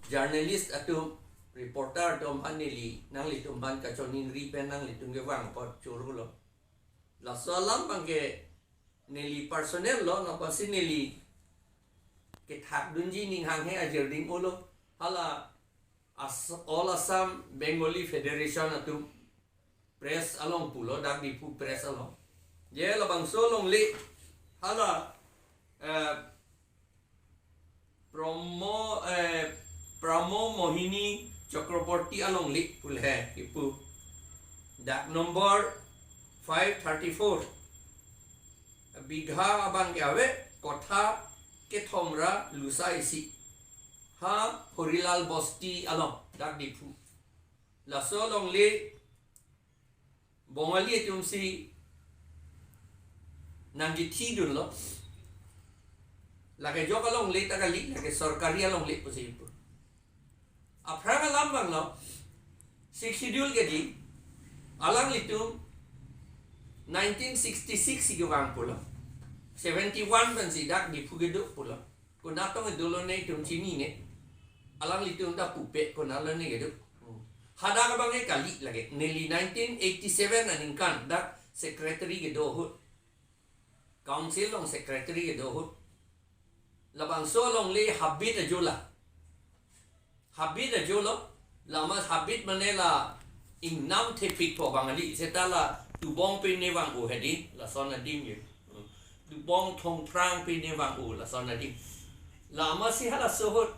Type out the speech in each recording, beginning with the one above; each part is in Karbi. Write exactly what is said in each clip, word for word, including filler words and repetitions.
journalist atum, reporter atum aphan neli nanglitum aphan kachoningri pen nanglitum kevang apot choro lo. Laso alam abangke neli personal lo, napa si neli kethak dunji ning hanghe ajir ding ulo. Hala As-, All Assam Bengali Federation atum press along pulo, dak Diphu press along. Je labangso alongle hala, eh, Promo, eh, Pramo Mohini Chakraborty alongle pu le kipu. Dak number five thirty-four. Bigha abangke ave kotha kethom ra lusa isi. Ha Horilal Bosti along, dak Diphu. Laso alongle Bongali atum si nangkithi dunlo. Lake ajok alongle ta kali, lake sorkari alongle pusi pu. Aphrang alam abang lo, Sixth Schedule ke di, alanglitum nineteen sixty-six si kevang pulo. Seventy-one pensi dak Diphu kedo pulo. Konat tong dolo ne itum chinine. Alanglitum ta pupe konat lo ne kedo. Hmm. Hadak abangke kali lake. Neli nineteen eighty-seven aningkan dak secretary kedo ahut. Council along secretary kedo ahut. Labangso alongle habit ajo la. Habit ajo lo, lama habit mane la ingnam thepik po Bangali, seta la tubong pine vang-o hedi, lason adim ye. Tubong thongphrang pine vang-o, lason adim. Lama si halaso ahut,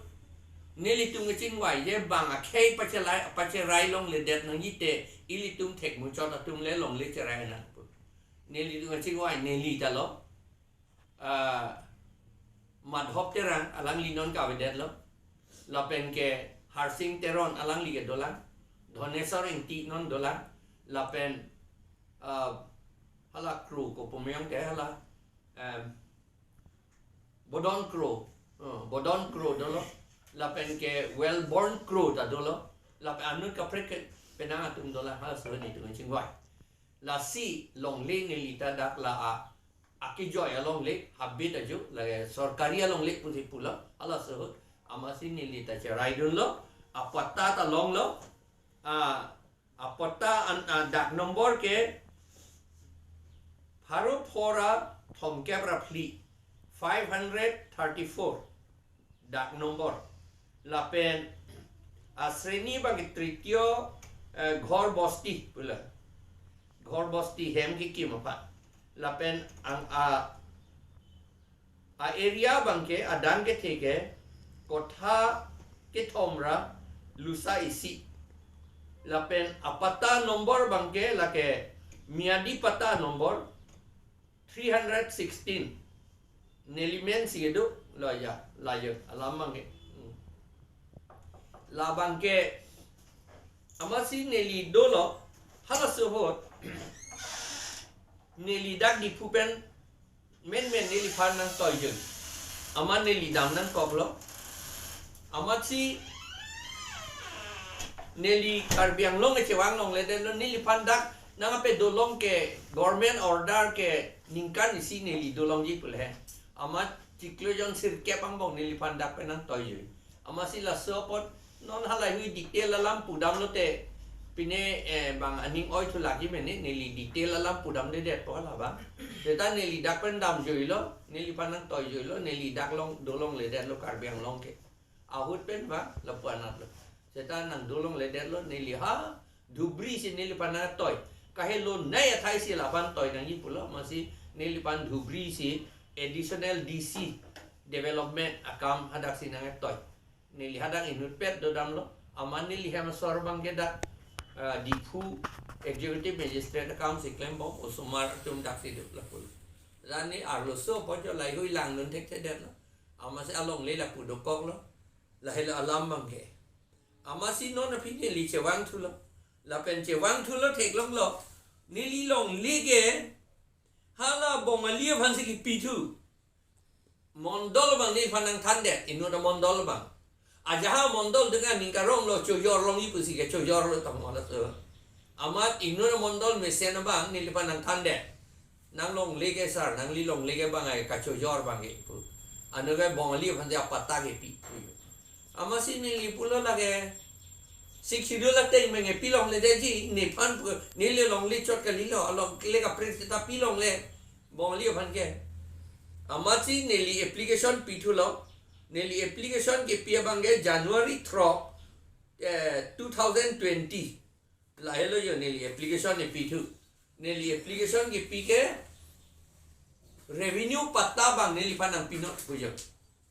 nelitum kachingvai je bang akhei pacherai, pacherai longledet nangji te, ilitum thekmuchot atum le longle cherai nang pu. Nelitum kachingvai, neli ta lo. Ah, Madhop Terang, alangli non kavedetlo. Lapen ke Harsing Teron, alangli ke dolang. Dhoneswar Ingti non dolang. Lapen, ah, hala Kro ko pumyong te hala, em, Bodon Kro. Oh, Bodon Kro dolo. Lapen ke Wellborn Kro ta dolo. Lapen anut kaprek ke penang atum dolang. Halaso nelitum kachingvai. Lasi longle neli ta dak la a, akejoi alongle, habit ajo, lake sorkari alongle pusi pulo, halaso ahut, amatsi neli ta cherai dunlo, apatta ta longlo, a, apatta an, a, dak number ke, pharo phongo ra thomkep ra phli, five hundred thirty-four. Dak number. Lapen asreni abang tritiyo, eh, ghor bosti pula. Ghor bosti hem kekim aphan. Lapen ang a, a area abangke adang kethe ke kotha kethom ra lusa isi. Lapen apatta number abangke lake miyadi patta number three hundred sixteen. Neli men si kedo, la ya, la ya, alam abangke. Hmm. Labangke, amatsi neli dolo, halaso ahut, neli dak Diphu pen, men men neliphan nangtoijoi. Amat neli dam nangkoklo. Amatsi neli Karbi Anglong kechevang longledetlo, neliphan dak nangkepedo long ke government order ke ningkan isi neli dolongji pule he. Amat chiklo jon sirkep angbong neliphan dak pen nangtoijoi. Amatsi laso apot non halahei detail alam pudam lote pine, eh, bang aning oi thu lagi mene neli detail alam pudamdedetpo labang. Seta neli dak pen damjoilo, neliphan nangtoijoilo, neli dak long dolongledetlo Karbi Anglong ke. Ahut pen ba lapu-anat lo. Seta nangdolongledetlo neli ha Dhubri si neliphan nangtoi. Kahelo nei athai si laphan toi nangji pulo, amatsi neliphan Dhubri si additional D C development akam hadak si nangtoi. Neli hadak inutpet dodamlo. Amat neli hem asor abangke dak, ah, Diphu Executive Magistrate akam si klembom, osomar atum dak si do lapu. Lani arloso apot jo laheihui langdun thekthedetlo. Amatsi alongle lapu dokoklo. Lahelo alam abangke. Amatsi non aphi neli chevangthulo. Lapen chevangthulo theklonglo. Neli longle ke hala Bongali aphansi kipithu. Mondol abang neliphan nangthandet, inut amondol abang. Ajaha mondol dengan ningkaronglo chojor longji pusi ke chojorlo tangmo laso. Amat inut amondol mesen abang neliphan nangthandet. Nanglongle ke sir, nangli longle ke bang ai kachojor abangke pu. Anke Bongali aphansi apatta kepi pu. Amatsi neli pulo lake Sixth Schedule ateng menge pilongledetji, nephan pu, neli longle chot kalilo, alongle kaprek seta pilongle, Bongali aphan ke. Amatsi neli application pithulo, neli application kepi abang ke January throk, eh, two thousand twenty. Lahelo jo neli application epithu. Neli application kepi ke revenue patta abang neliphan nangpinot pujo.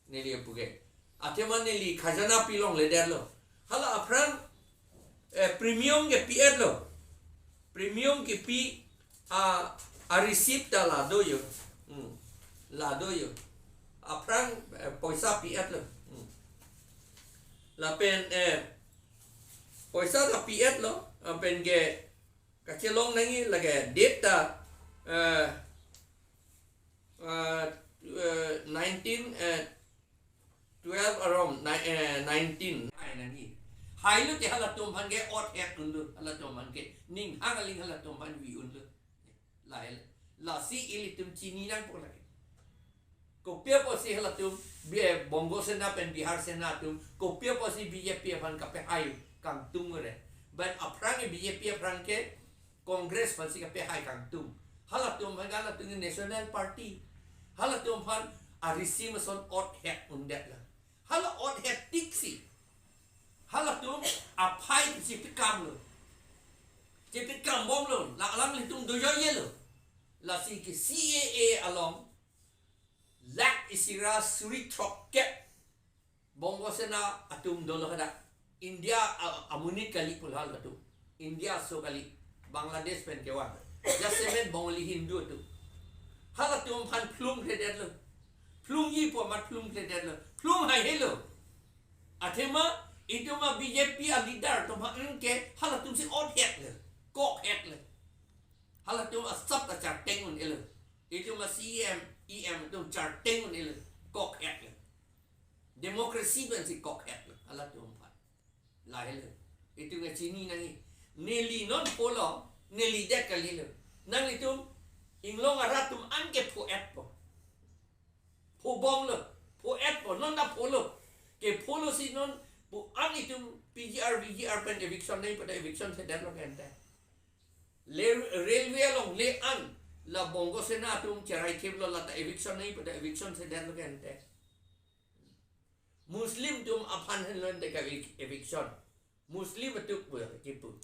Neli apu ke. Athema neli khajana pilongledetlo. Hala aphrang, eh, premium kepi-etlo. Premium kepi a, a receipt ta la do jo. Hmm. La do jo. Aphrang, eh, poisa pi-etlo. Hmm. Lapen, eh, poisa ta pi-etlo. Lapen ke kachelong nangji lake date ta, eh, eh, eh, nineteen, eh, twelve around, ni-, eh, nineteen. Hai nangji. Hailo te halatum aphan ke ot-et unlo, halatum aphan ke. Ning hang aling halatum aphan vi unlo. Lahai, lasi ilitum chini nangpo lake. Kopi apotsi halatum, Bi-, Bongo Sena pen Bihar Sena atum, kopi apotsi B J P aphan kapehai kangtung re. Ban aphrang ke B J P aphrang ke Congress aphansi kapehai kangtung. Halatum aphan, halatum ke National Party. Halatum aphan a receipt ason ot-et undetlo. Hala ot-et tiksi. Halatum aphai chepikam lo. Chepikam bomlo. La alanglitum dojoyelo. Lasi ke C A A along lakh isi ra suri throkkep Bongo Sena atum dolo hadak. India a-, amonit kali pu halatum. India aso kali. Bangladesh pen kevan. Jasemet Bongali Hindu atum. Halatum aphan phlungkledetlo. Phlungji pu amat phlungkledetlo. Phlung haihelo. Athema itum a B J P a leader atum aphan ke halatumsi ot-etlo. Kok-etlo. Halatum asap ta charteng un-elo. Itum a C M, E M atum charteng un-elo. Kok-etlo. Democracy pensi kok-etlo. Halatum aphan. Lahelo. Itum ke chini nangji. Neli non pholo, neli det kalilo. Nanglitum inglong arat atum an ke pho-etpo. Pho bomlo, pho-etpo, non ta pholo. Ke pholosi non pu an itum P G R, V G R pen eviction nangji pu ta eviction sedetlo ke ante. Le-, railway along le an la Bongo Sena atum cherai thiplo la ta eviction nangji pu ta eviction sedetlo ke ante. Muslim atum aphan henlo ante ka evic-, eviction. Muslim atum pu kipu.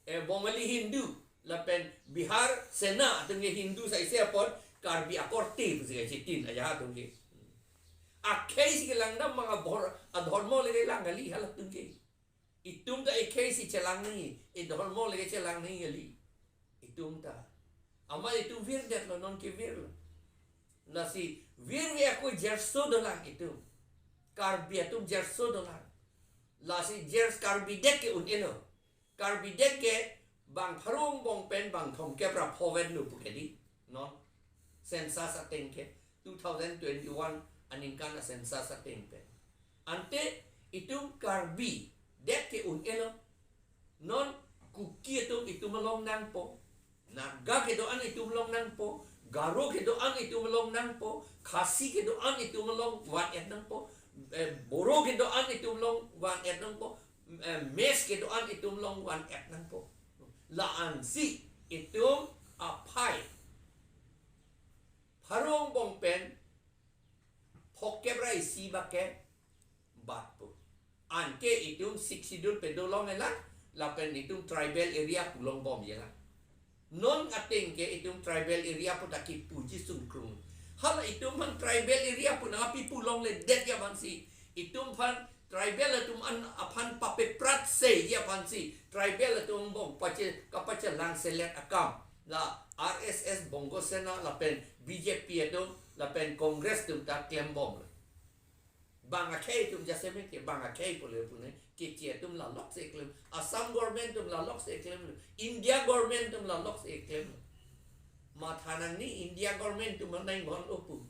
Eh, Bongali Hindu, lapen Bihar Sena atum ke Hindu saise apot Karbi akorte pusi kachitin aja atum ke. Akhei si kelang dam manga bor adhormo lake lang kali halatum ke. Itum ta ekhei si chelang nangji, edhormo lake chelang nangji kali. Itum ta. Amat itum virdetlo, non kevirlo. Lasi virve ako jerso dolang itum. Karbi atum jerso dolang. Lasi jers Karbi det ke un-elo. Karbi det ke bang pharo angbong pen bang thomkep ra pho-etlo pu ke dei. Non. Census ateng ke two thousand twenty-one aningkan a census ateng pen. Ante itum Karbi det ke un-elo. Non Kuki atum itum along nangpo. Naga kedo-an itum along nangpo. Garo kedo-an itum along nangpo. Khasi kedo-an itum along van-et nangpo. Eh, Boro kedo-an itum along van-et nangpo. Eh, Mech kedo-an itum along van-et nangpo. La-ansi itum aphai pharo angbong pen phokep ra isi bak ke batpo. Anke itum Sixth Schedule pedolongle lang, lapen itum tribal area pu longbomle lang. Non ateng ke itum tribal area pu ta kipuji sungkrung. Hala itum aphan tribal area pu nangpi pu longledetji aphansi, itum aphan tribal atum an aphan papepratseji aphansi, tribal atum angbong pache, kapachelang selet akam la R S S, Bongo Sena lapen B J P atum lapen Congress atum ta klembomlo. Bang akhei atum jasemet ke bang akhei pule pune, Keche atum la loksi eklem, Assam government atum la loksi eklemlo, India government atum la loksi eklemlo. Matha nangne India government atum nang bon opu.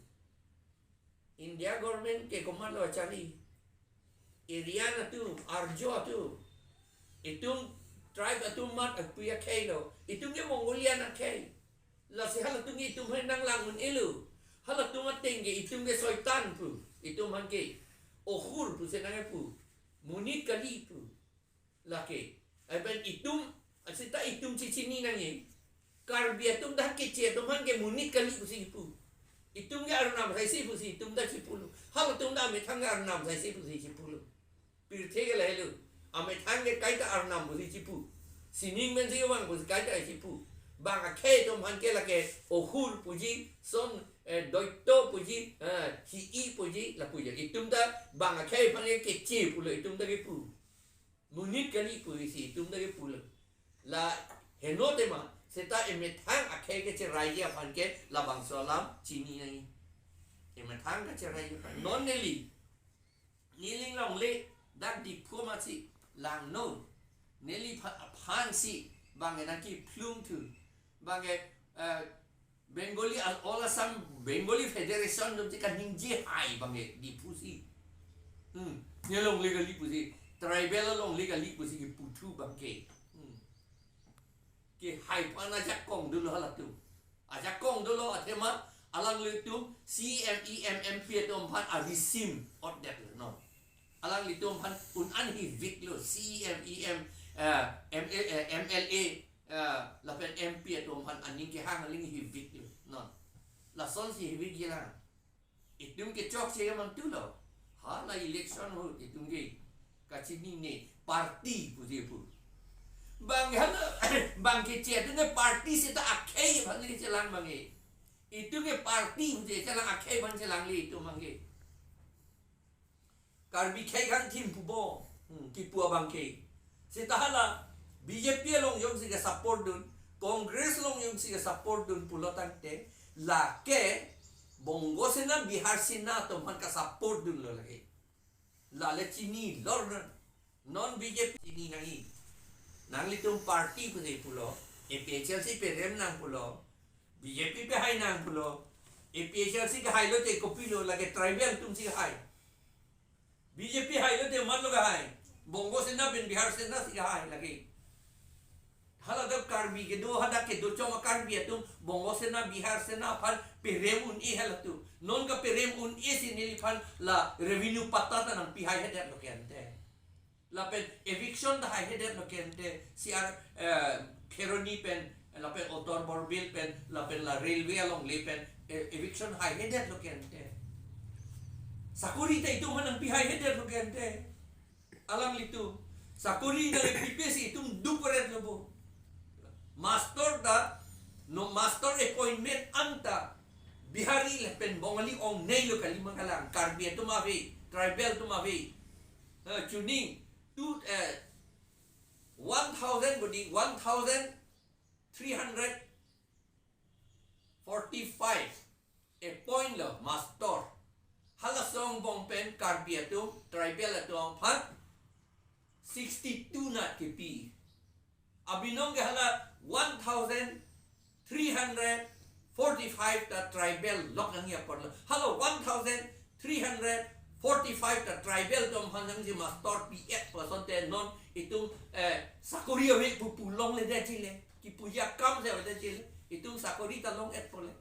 India government ke komatlo achari? Aryan atum, Arjo atum. Itum tribe atum amat apuya khei lo. Itum ke Mongolian akhei. Lasi halatum ke itum aphan nanglang un-elo. Halatum ateng ke itum ke soitan pu. Itum aphan ke Ohur pusi nangpu. Monit kali pu. Lake. Lapen itum, seta itum chechini nangji. Karbi atum dak Keche atum aphan ke monit kali pusi kipu. Itum ke arnam saisi pusi itum ta chipulo. Halatum ta amethang ke arnam saisi pusi chipulo. Pirthe ke lahelo. Amethang ke kaita arnam pusi chipu. Sining pensi vang pusi kaita chipu. Bang akhei atum aphan ke lake ohur puji, son, eh, doito puji, eh, hi-i puji, la puji. Itum ta bang akhei aphan ke Keche pulo, itum ta kipu. Monit kali pusi itum ta kipulo. La heno tema, seta emethang akhei kecheraiji aphan ke labangso alam chini nangji. Emethang kecheraiji aphan. Non neli, neli longle dak Diphu amatsi langnon. Neli pha-, aphansi bang nangkiphlung thu. Bang, eh, Bengali, All Assam Bengali Federation atum kaningje hai bang Diphu si. Hmm, ne longle kali pusi, tribal longle kali pusi kipu thu bang ke. Hmm. Kehai pu-an ajakong dolo halatum. Ajakong dolo athema alanglitum C E M, E M, M P atum aphan arisim otdet lo, no. Alanglitum aphan un-an hivik lo, C E M, E M, eh, M L A, eh, M L A, eh, lapen M P atum aphan aning kehang aling hivik lo, no. Lasonsi hivik jilang. Itum ke chokche man thulo. Hala election ahut itum ke kachinine party pusi pu. Bang hala, bang Keche atum ke party seta akhei aphan kechelang bang ke. Itum ke party pusi chelang, akhei aphan chelangle itum bang ke. Karbi khei khang thim pupo. Hmm, kipu abang ke. Seta hala B J P along jongsi kesupport dun, Congress along jongsi kesupport dun pulo tangte, lake Bongo Sena, Bihar Sena atum aphan kesupport dunlo lake. Lale chini lor non. Non B J P chini nangji. Nanglitum party pusi pulo, A P H L C perem nang pulo, B J P pehai nang pulo, A P H L C kehai lote kopilo, lake tribal atumsi kehai. B J P hai lote manlo kehai. Bongo Sena pen Bihar Sena si kehai lake. Hala dak Karbi kedo, hadak kedo chong Karbi atum Bongo Sena, Bihar Sena aphan perem un-e halatum. Non kaperem un-e si neliphan la revenue patta ta nangpihai hedetlo ke ante. Lapen eviction ta hai hedetlo ke ante. C R, eh, Kheroni pen, lapen Uttar Borbil pen, lapen la railway alongle pen, eh, eviction hai hedetlo ke ante. Sakori ta itum aphan nangpihai hedetlo ke ante. Alanglitum sakori nangpipe si itum duk peret lo bo. Master ta, no, master appointment anta Bihari lapen Bongali ongnei lo kali ma kalang, Karbi atum ave, tribal atum ave. Eh, chuning tu, eh, one thousand bodi, one thousand three hundred forty-five appoint lo master. Hala song bong pen Karbi atum, tribal atum aphan sixty-two nat kipi. Abinong ke hala one thousand three hundred forty-five ta tribal lok nangji apotlo. Hala one thousand three hundred forty-five ta tribal atum aphan nangji master P F person te non itum, eh, sakori ave pu pu longledet chile. Kipuji akam si avedet chile. Itum sakori ta long-etpo le.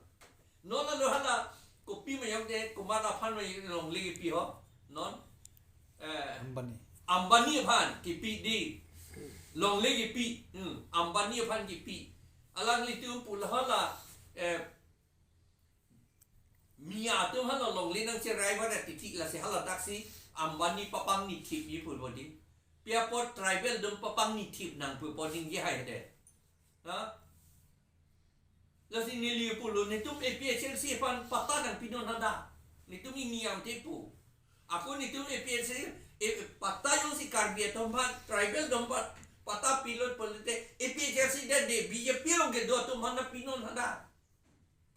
Non alo hala kopi ma yong de, komat aphan ma longle kipi ho. Non, eh, Ambani. Ambani aphan kipi di. Longle kipi. Hmm, Ambani aphan kipi. Alanglitum pu la hala, eh, Miya atum hala longle nangcherai vara titi, lasi hala daksi Ambani papang nithipji pu bodi. Pi apot tribal atum papang nithip nang pu pu ningje hai de. Ha? Lasi neli pulo, netum A P H L C aphan patta nangpinon hada. Netum ini yang tepu. Ako netum A P H L C, eh, patta jongsi Karbi atum aphan, tribal atum aphan patta pilot pulote, A P H L C dande, B J P along kedo atum aphan nangpinon hada.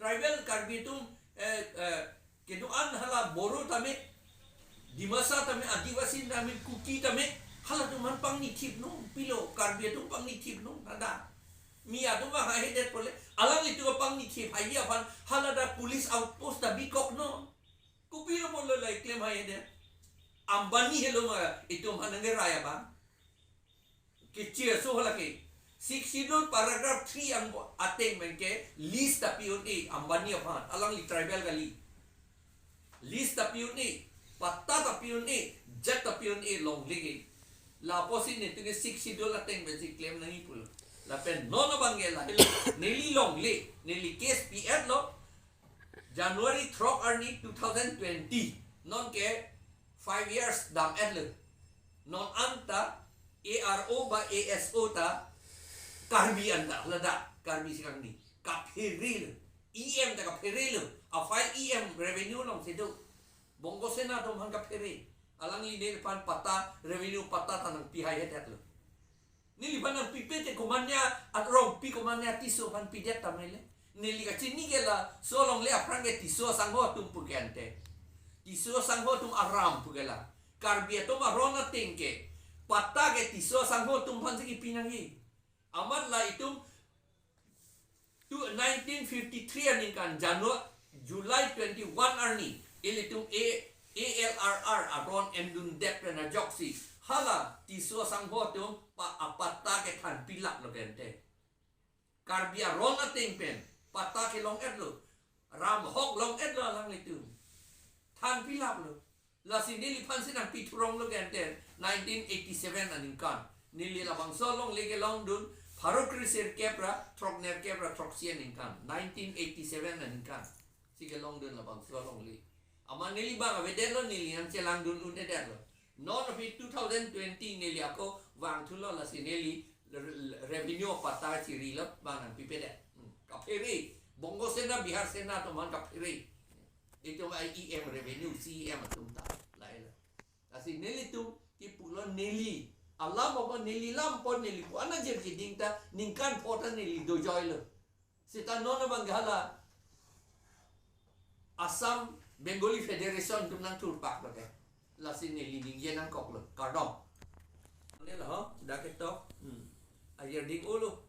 Tribal Karbi atum, eh, eh, kedo-an hala Boro tame, Dimasa tame, Adivasi tame, Kuki tame, halatum aphan pangnithipnon, pilo, Karbi atum pangnithipnon, hada. Miya atum aphan haihedet pole, alanglitum aphan pangnithip haiji aphan, hala dak police outpost ta bikoknon. Kopilo pulo la keklem haihedet. Ambani helo ma itum aphan nangkerai abang. Keche aso hala ke. Sixth Schedule paragraph three ang ateng pen ke list ta pi-un-e Ambani aphan. Alangli tribal kali. List ta pi-un-e. Patta ta pi-un-e, jat ta pi-un-e longle ke. Lapusi netum ke Sixth Schedule ateng pensi claim nangji pulo. Lapen non abang ke lahelo, neli longle, neli case pi-etlo. January throk arni two thousand twenty. Non ke five years dam-etlo. Non anta A R O ba A S O ta Karbi anta, ladak Karbi si kangni. Kaphere lo. E M ta kaphere lo. A-file E M revenue alongsi do. Bongo Sena atum aphan kaphere. Alangli neliphan patta, revenue patta ta nangpihai hedet lo. Neliphan nangpipe te komatne, arongpi komatne, Tisso aphan pidet tame le. Neli kachini ke laso alongle aphrang ke Tisso asangho atum pu ke ante. Tisso asangho atum aram pu ke la. Karbi atum aron ateng ke patta ke Tisso asangho atum aphansi kipi nangji. Amat la itum tu nineteen fifty-three aningkan January, July twenty-one arni, ilitum A, A L R R aron endundet pen ajoksi hala Tisso asangho atum pa, apatta ke thanpilaplo ke ante. Karbi aron ateng pen patta kelong-etlo, ram ahok long-etlo alanglitum. Thanpilaplo. Lasi neliphansi nangpi thuronglo ke ante nineteen eighty-seven aningkan. Neli labangso alongle kelongdun pharo kre sirkep ra throknerkep ra throksi aningkan. Nineteen eighty-seven aningkan si kelongdun labangso alongle. Amat neli bang avedetlo, neli nangchelangdun un-edetlo. Non aphi two thousand twenty neli ako vangthulo, lasi neli re-, re-, revenue patta chirilo, bang nangpipedet. Hmm. Kaphere, Bongo Sena, Bihar Sena atum aphan kaphere. Itum E M revenue, C E M atum ta. Lahelo. Lasi nelitum kipulo, neli alam apot, neli lam apot, neli pu-an ajir kiding ta ningkan pho ta neli dojoilo. Seta non abang ke hala Assam Bengali Federation atum nangthurpaklo ke. Lasi neli ningje nangkoklo. Kardom. Ne la ho, dak ketok. Hmm. Ajir ding-olo.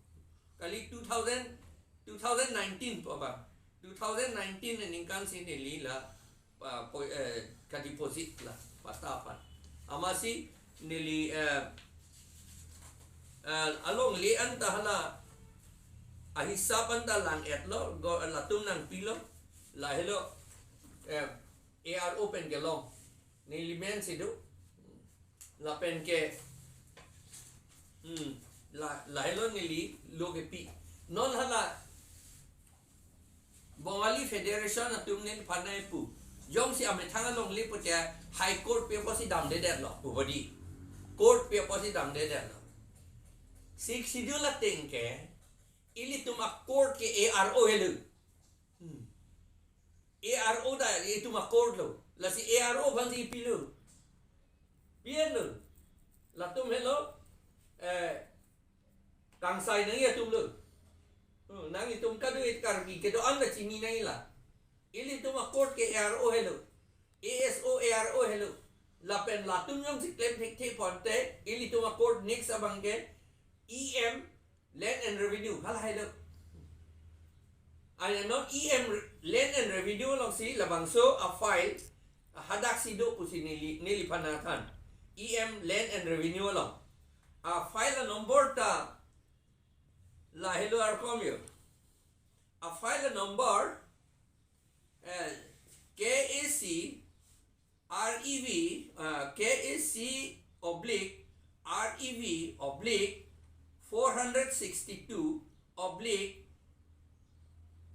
Kali two thousand, two thousand nineteen pu abang. Two thousand nineteen aningkan si neli la, ah, po-, eh, kadeposit la patta aphan. Amatsi neli, eh, eh, alongle anta hala ahisap anta lang-etlo, go-, latum nangpilo, lahelo, eh, A R O pen kelong. Neli mensi do. Lapen ke, hmm, la, lahelo neli lo kepi. Non hala Bongali Federation atum neliphan nangpu. Jongsi amethang alongle pute High Court pi apotsi damdedetlo, pu hodi. Court pi apotsi damdedetlo. Sixth Schedule ateng ke, ilitum a-court ke A R O helo. Hmm. A R O ta itum a-court lo. Lasi A R O aphansi pilo. Pi-etlo. Latum helo, eh, kangsai nangji atum lo. Hmm, nanglitum kado-an Karbi kedo-an ta chini nangji la. Ilitum a-court ke A R O helo. A S O A R O helo. Lapen latum jongsi claim thekthe ponte, ilitum a-court next abang ke E M Land and Revenue, hala helo. Aya non E M Land and Revenue alongsi labangso a-file hadaksi do pusi neli, neliphan nangthan. E M Land and Revenue along. A-file a-number ta lahelo arkom yo. A-file a-number, eh, K A C R E V, uh, K A C oblique R E V oblique four hundred sixty-two oblique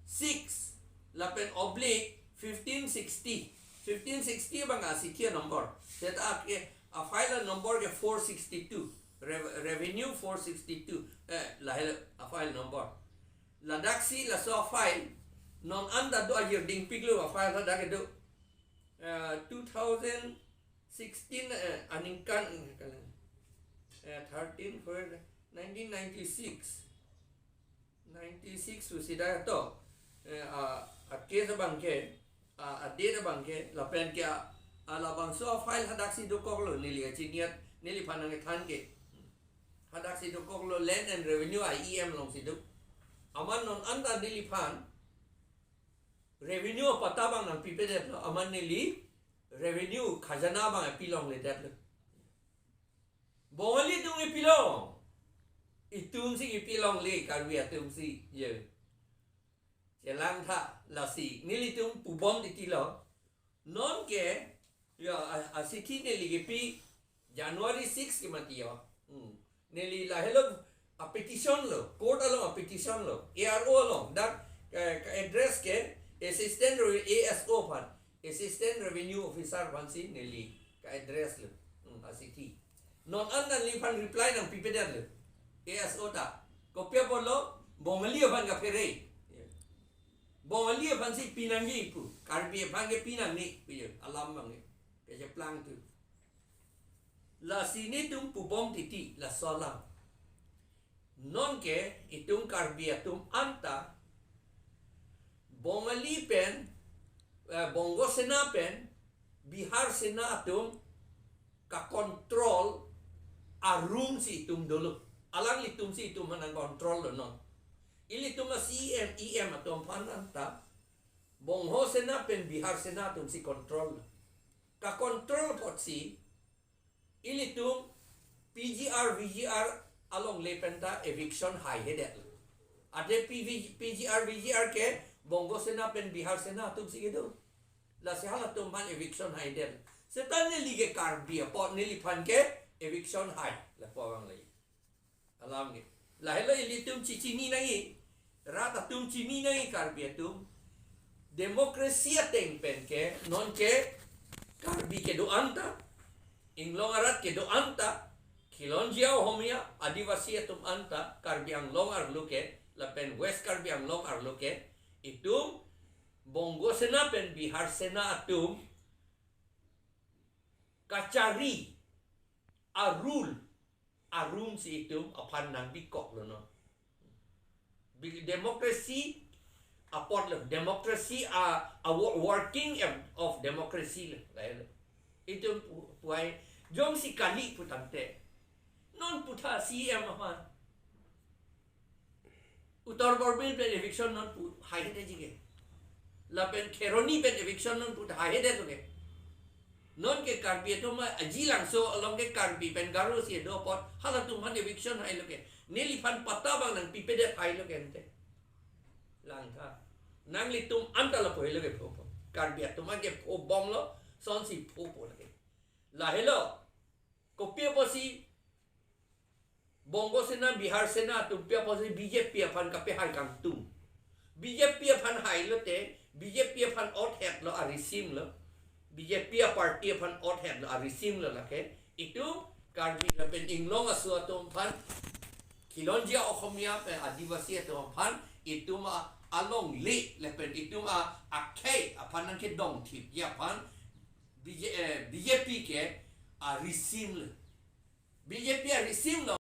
six lapen oblique fifteen sixty. Fifteen sixty abang a-C T a-number. Seta ke a-file a-number ke four sixty-two. Rev-, revenue four sixty-two. Eh, lahelo a-file number. Ladaksi laso a-file non anta do, ajir dingpiklo, a-file hadak kedo. Eh, two thousand sixteen, eh, aningkan, eh, thirteen, four, nineteen ninety-six. Ninety-six susi dak to, eh, a, a-case abang ke, a, a-date abang ke, lapen ke a, a labangso a-file hadaksi dokoklo, neli kachiniat, neliphan nangthan ke. Hadaksi dokoklo, Land and Revenue a-E M alongsi do. Amat non anta neliphan revenue patta abang nangpipedetlo, amat neli revenue khajana abang pi longledetlo. Bongali atum kipilong. Itumsi kipilongle, Karbi atumsi. Ye. Chelangtha lasi. Nelitum pubom titilo. Non ke Ya, a- asithi neli kepi January six ke mati ya. Hmm. Neli lahelo a petition lo, court along a petition lo, A R O along, dak ka, ka address ke Assistant Re- A S O aphan, Assistant Revenue Officer aphansi neli ka address lo. Hmm, asithi. Non an neliphan reply nangpipedet lo. A S O ta. Kopi apotlo, Bongali aphan kaphere. Bongali aphansi pinangji pu. Karbi aphan ke pinangne pu alam abang ke. Kacheplang tu. Lasi netum pubom titi laso alam. Nonke itum Karbi atum anta Bongali pen, eh, Bongo Sena pen, Bihar Sena atum ka-control a-room si itum dolo. Alanglitum si itum aphan nang-control lo non. Ilitum a-C E M, E M atum aphan anta Bongo Sena pen Bihar Sena atum si control lo. Ka-control apotsi ilitum P G R, V G R alongle pen ta eviction haihedet lo. Ante P V, P G R, V G R ke Bongo Sena pen Bihar Sena atum si kedo. Lasi halatum aphan eviction haidet. Seta neli ke Karbi apot neliphan ke eviction hai. Lapu abang le. Alam ke. Lahelo ilitum chechini nangji. Rat atum chini nangji Karbi atum. Democracy ateng pen ke, nonke Karbi kedo-an ta, Inglong arat kedo-an ta, Khilonjia Ohomia, Adivasi atum anta, Karbi Anglong arlo ke, lapen West Karbi Anglong arlo ke, itum Bongo Sena pen Bihar Sena atum kachari a-rule a-room si itum aphan nangbikok lo non. Bi- democracy apot lo, democracy a, a wo- working of, of democracy lo, lahelo. Itum pu- puai jongsi kali pu tangte, non puthot C E M aphan Uttar Borbil pen eviction non pu haihedetji ke. Lapen Kheroni pen eviction non pu haihedetlo ke. Nonke Karbi atum aji langso along ke Karbi pen Garo si do apot halatum aphan eviction hailo ke. Neliphan patta abang nangpipedet hailo ke ante. Langtha. Nanglitum anta lapu hailo ke pho pho. Karbi atum ke pho bomlo, sonsi pho pho lake. Lahelo. Kopi apotsi Bongo Sena, Bihar Sena atum pi apotsi B J P aphan kapehai kangtung. B J P aphan hailote, B J P aphan othet lo, arisim lo. B J P a-party aphan othet lo, arisim lo lake. Itum Karbi lapen Inglong aso atum aphan, Khilonjia Ohomia pen Adivasi atum aphan, itum a- alongle lapen itum a- akhei aphan nangkedongthipji aphan, B J, eh, B J P ke arisim lo. B J P arisim lo